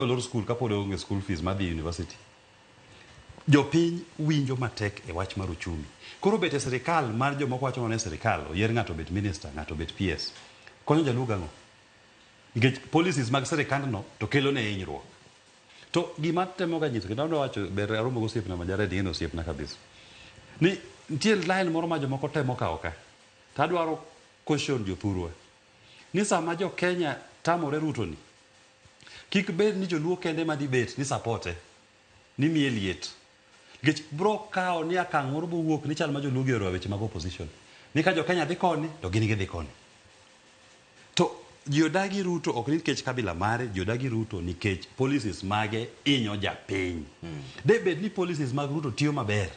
Olor skul kapod onge school fees madhi university. Jopiny winjo matek e wach mar uchumi. Koro bet e sirikal mar jomoko wacho mana e sirikal, oyier ng'ato obet minister, ng'ato obet PS. Konyo jaluo gang'o? Nikech policies mag sirikandno to kelo ne hinyruok. To gima temo ga nyiso kendo adwa wacho ber aromo gi osiepna ma Jared ing'e ni osiepna kabisa. Ni nitie line moro ma jomoko temo kawo ka. To adwaro caution jothurwa. Ni sama jo Kenya tamore Ruto ni, Kik bed ni joluo kende ema dhi bet ni supporte, ni miye liet. Nikech bro kawo ni akang' moro bowuok ni chal ma joluo gi ohero weche mag opposition. Ni ka jo Kenya dhi koni, to gin gidhi koni. To ji odagi Ruto ok ni nikech kabila mare, ji odagi Ruto nikech policies mage inyo japiny. De bed ni policies mag Ruto tiyo maber,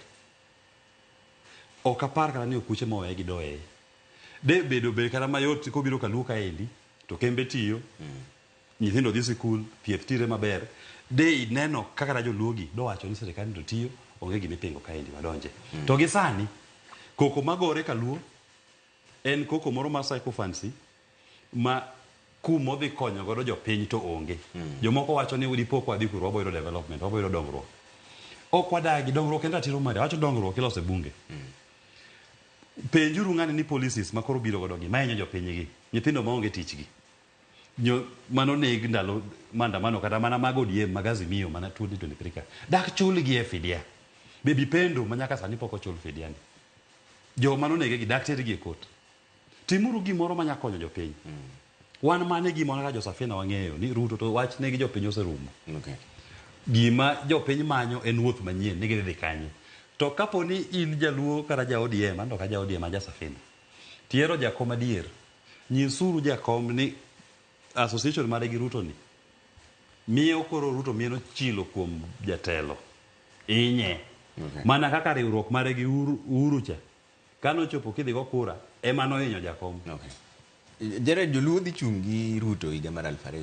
ok apar kata ni okuche mowe gi doye. De bedo bed kata mayot kobiro kaluo kaendi, to kembe tiyo, nyithindo dhi sikul, thieth tire maber. De ineno kaka kata joluo gi dowacho ni sirikal to tiyo, onge gima ipingo kaendi wadonje. To gi sani, koko magore kaluo en koko moro mar sycophancy ma kumodhi konyo godo jopiny to onge. Jomoko wacho ni dipo ka wadhi kuro wabo yudo development, wabo yudo dongruok. Ok wadagi, dongruok en ratiro mari. Awacho dongruok iloso e bunge. Penjuru ng'ani ni policies ma koro biro godo gi, mahinyo jopiny gi, nyithindo maonge tich gi. Nyo, mano neg ndalo maandamano kata mana mag ODM mag Azimio mana 2023 ka. Dak chulgi e fidia. Baby Pendo ma nyaka sani pok ochul fidia ni. Joma nonege gi dak tergi e court. Timuru gimoro manya konyo jopiny. Wan mane gima kaka jo Safina wang'eyo ni Ruto to wach negi jopiny oserumo. Gima jopiny manyo en wuoth manyien ni gidhi dhi kanye. To kapo ni in jaluo kata ja ODM, an to ok a ja ODM an ja Safina. Tihero jakom adier, nyisuru jakom ni association mare gi Ruto ni miyo koro Ruto mieno chilo kuom jatelo. Inye. Mana kaka riwruok mare gi Uhuru cha, kanochopo kidhi go kura, ema nohinyo jakom. Okay. Jared, joluo dhi chung' gi Ruto higa mar 2000.